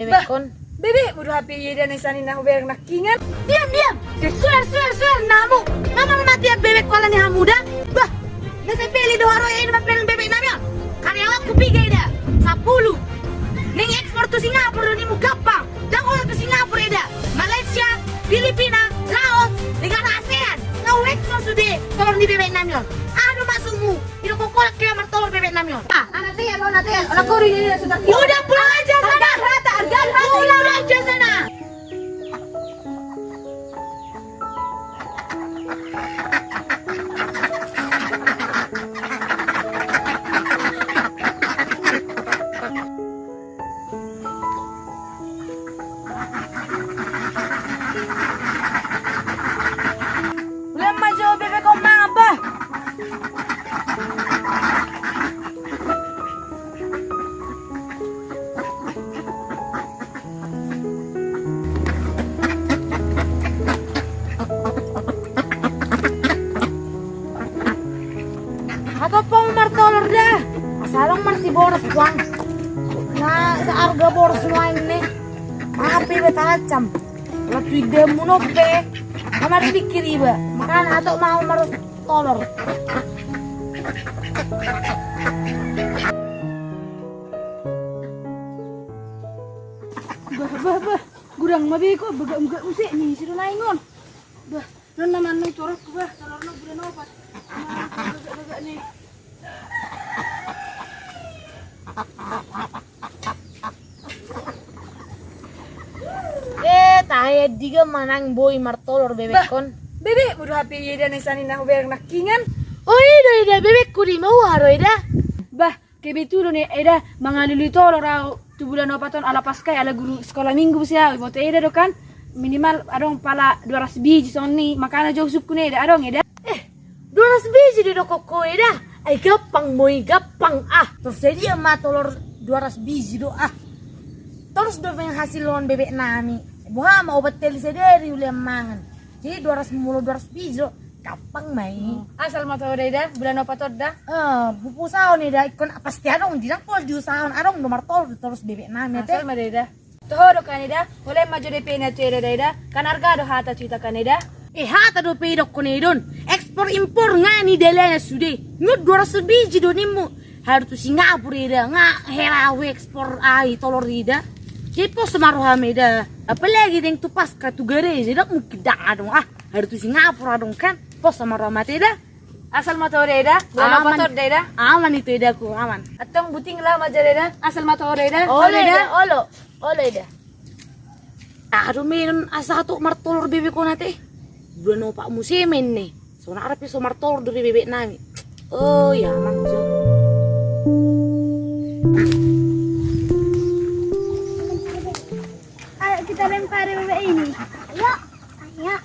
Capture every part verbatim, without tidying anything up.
Bah, bebekon. Bebekmu do hape i eda na sian i na hubereng nangkingan. Diam, diam. Suar, suar, suar, namu. Nga marmatian bebekku ala ni hamu da. Bah, na sai beli do haroa i na mambereng bebek nami on. Karyawanku piga eda? Sampulu. Naeng ekspor tu Singapura do nimmu gampang. Ndang holan tu Singapura eda. Malaysia, Filipina, Laos, negara ASEAN. Nga huekspor sude tolor ni bebek nami on. Aha do maksudmu? Ido kok kolak ke martolor bebek nami on. Ah, anak tia, anak tia. Anak kori ini sudah. Udah pulang aja sana. Arga rata, arga rata. Pulang aja sana. Ule ma jo bebek on mangan bah. Hatop hamu martolor da. Asa adong marsiboras puang. Na searga boras nuaeng ne. Mangan pe iba tarancam. Lalu tu idemu nope. Kamar dikir iba. Makana hatop ma hamu martolor. Bah, bah, bah. Godang ma beko, bagak-bagak use ni, sido naeng on. Bah, non na manang torokku bah, tolor no bulan opat. Nah, bagak-bagak ni. Eh, tahe diga manang boi martolor bebekon. Bah, bebekmu do hape i eda na sian i na hubereng nangkingan. Oh, eda, eda, bebekku do i ma ua ro eda. Bah, kebetulan eda mangalului tolor au tu bulan opat on ala Paska i ala guru sekolah minggu muse au, iboto eda do kan minimal adong pala dua ratus biji sonni, makana jo husungkun eda adong eda. Eh, dua ratus biji do didokkon ho eda. Ai gampang ma i, gampang ah. Torus sadia ma tolor dua ratus biji do ah. Torus do penghasilon bebek nami. Boha ma opat hali sadari ule mangan. Jadi dua ratus molo dua ratus biji do. Gampang ma i. Oh. Asal ma toho da eda, bulan opat on da. Eh, huusahahon eda, ingkon pasti adong, ndang pola diusahahon, adong do martolor, torus bebek nami ate. Asal ma da eda. Toho do kan eda, holan ma jo D P-na tu eda da eda, kan arga do hata tu hita kan eda. Eh, hata dope i dokkon eda on. Ekspor impor nga ni dalana sude. Nga dua ratus biji do nimmu. Haru tu Singapura eda, nga hela huekspor ai tolor eda. Jadi pos ma roham eda. Apalagi deng tu Paska tu gareja, ndang mungkin ndang adong ah. Haru tu Singapura adong kan. Pos ma roham ate eda. Asal ma toho da eda, bulan opat on da eda. Aman itu edaku, aman. Antong buting laho ma jo da eda, asal ma toho da eda. Olo eda, olo. Olo eda. Aha do menon asa hatop martolor bebek on ate. Bulan opat muse ma i ne. Sonari pe so martolor do bebek nami. Oh ya amang jo. Ayo kita lempari bebek ini. Ayo. Ayo.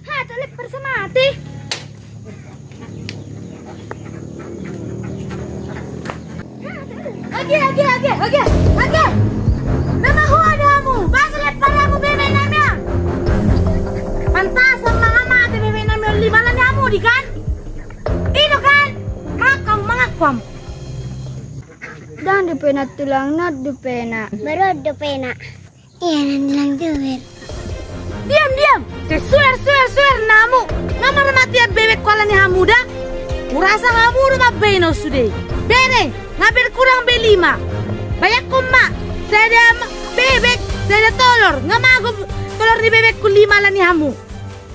Ha, tolep persemati. Age, age, age, age, age. Nama ho ada hamu, basa lepa hamu bebek nami. Pantasan ma nga mate bebek nami on lima ala ni hamu di kan. Ino kan. Mangaku hamu, mangaku hamu. Dang dupena tulang, not dupena. Baru dupena. Iya, nang bilang tuber. Diam, diam! Sesuer, suer, suer namu! Nga marmatian bebekku ala ni hamu da? Hurasa hamu do mambahen au sude. Bere, nga berkurang be lima. Bayangkon ma, sada ma-, bebek, sada tolor. Nga mago tolor ni bebekku lima ala ni hamu.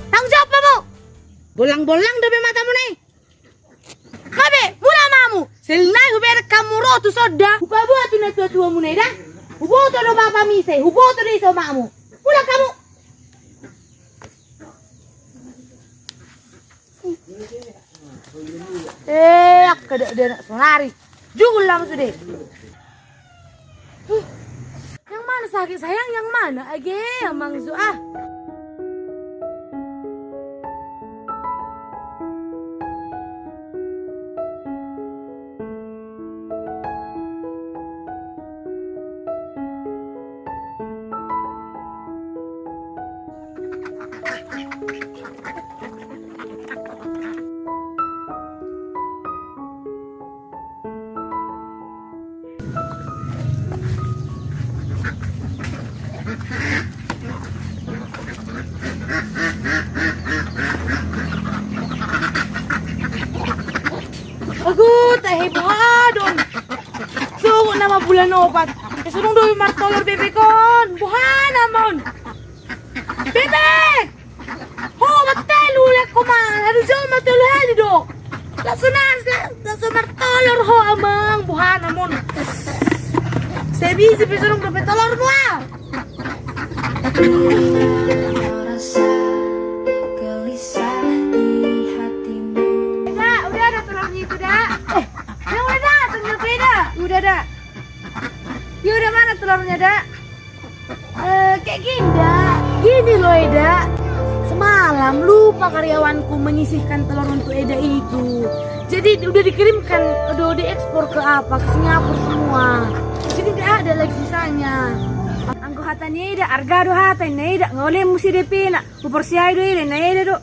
Tanggung jawab hamu! Bollang-bollang dope matamu nai. Hape, mulak ma hamu. Sel nai hubereng hamu ro tu son da. Hupaboa tu natua-tuamu nai da. Huboto do bapa muse, huboto do ise omakmu. Mulak hamu. Eh, angka dakdanak sonari. Jugul hamu sude. Huh. Yang mana sakit sayang, yang mana? Age, amang su ah. Ago, tahe, boha do on? Sogot nama bulan opat. Songon do martolor bebek on. Boha nama on? Bebek! Ho, martolu, lek ho ma, haru jolma tolu hali do. Langsung nas, la-, langsung martolor ho, amang, boha nama on. Sabisa pe songon dope tolormu, ah. Eda, udah ada telurnya itu, Da. Eh, ya udah, Da, telurnya itu, Da. Udah, Da. Ya udah, mana telurnya, Da? Eh, kayak gini, Da. Gini loh, Eda. Semalam lupa karyawanku menyisihkan telur untuk Eda itu. Jadi udah dikirimkan, udah diekspor ke apa, ke Singapura semua. Jadi nggak ada lagi sisanya. Anggo hata ni Eda, arga do hata ni Eda, nga ole musi D P-na. Huporsea do Eda, na Eda do.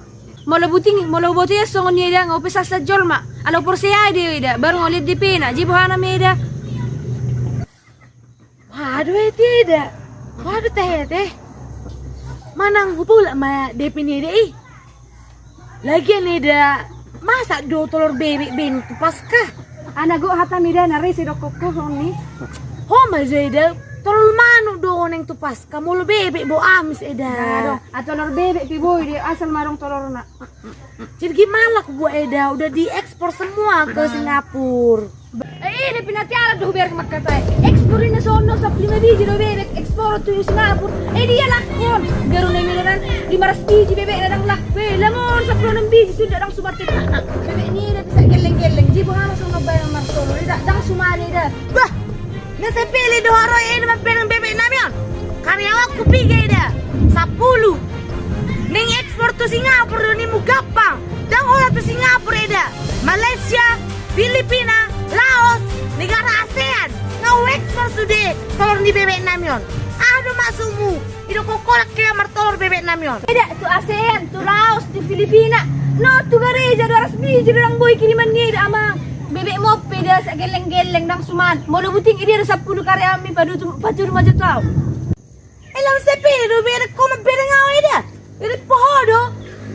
Molo buting, molo boto ia songon ni Eda, nga upe sasa jolma. Ala huporsea do Eda, baru nga ole D P-na. Jadi boha nama Eda? Waduh, eh, tidak. Waduh, teh, teh. Manang hupulak ma D P ni Eda i. Lagian Eda, masa do tolor bebek baen tu Paska? Ana gok hata mida na rese do kokko soni. Ho ma jo Eda, tolor manuk do naeng tu Paska, molo bebek bo amis Eda. Nah, do. A tolor bebek pe boi de, asal ma adong tolorna. Jadi gimana aku buat Eda, udah diekspor semua ke Singapura. Eh, ini pinati alat do hubereng mangkatai. Ekspor ini sono sampulu lima biji do bebek, ekspor tu Singapura. Eh, dia lakon. Garu na mida nan lima ratus biji bebek na dang lak. Be, lamon sampulu enam biji sudah dang sumat. Bebek ni da bisa geleng-geleng. Jibo hama songon bayang marsolo. Da, dang sumani da. Bah, na sepele do haro Eda mambereng bebek nami on. Karyawanku piga Eda? Sampulu. Naeng ekspor tu Singapura do nimu gampang. Dang holan tu Singapura Eda. Malaysia, Filipina, Laos, negara ASEAN. Nga huekspor sude tolor ni bebek nami on. Aha do maksudmu? Ido kokolak ke martolor bebek nami on. Eda, tu ASEAN, tu Laos, tu Filipina. No, tu gareja dua ratus biji do dang boi kiriman ni Eda, amang. Bebek mope da sageleng-geleng dang suman. Molo buting i dia do sampulu karyawanmi patudu, patudu ma jo tu au. Elang sepele do bereng ho mambereng au Eda. Bereng poho do.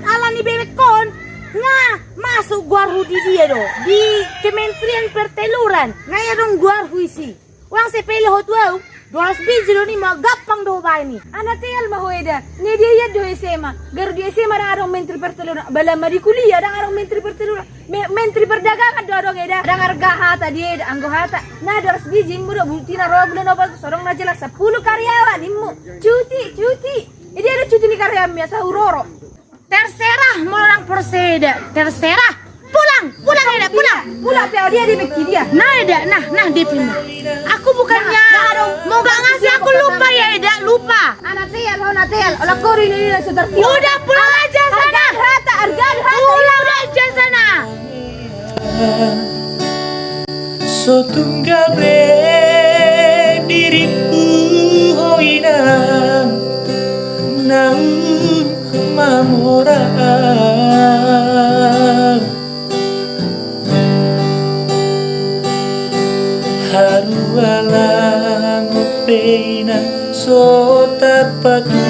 Ala ni bebek on nga masuk goarhu di dia do. Di Kementerian Perteluran. Nga ia dong goarhu isi. Ulang sepele ho tu au. Dua ratus biji do ni ma gampang do baen i. Ana teal ma ho Eda. Nga dia ia do S M A. Garu di S M A dang adong Menteri Perteluran. Bala ma di kuliah dang adong Menteri Perteluran. Me-, Menteri Perdagangan do adong Eda. Dang arga hata dia Eda, anggo hata. Na dua ratus biji mu do, buktina ro bulan opat so adong na jelas sampulu karyawan, immu. Cuti, cuti. Eda do cuti ni karyawanmi asa huroro. Terserah, molo dang porsea Eda. Terserah. Pulang, pulang Eda, pulang. Pulang pe dia di beki dia. Nah Eda, nah, nah D P-mu. Aku bukannya mau gak ngasih, aku lupa ya Eda, lupa. Ana teal, ana teal. Olah kori ni dia sutar. Udah pulang aja sana. Arga hata, arga hata. Pulang aja sana. So tunggal be dirimpu ho inang naung mamora. Haru alang pe inang so tarpatu.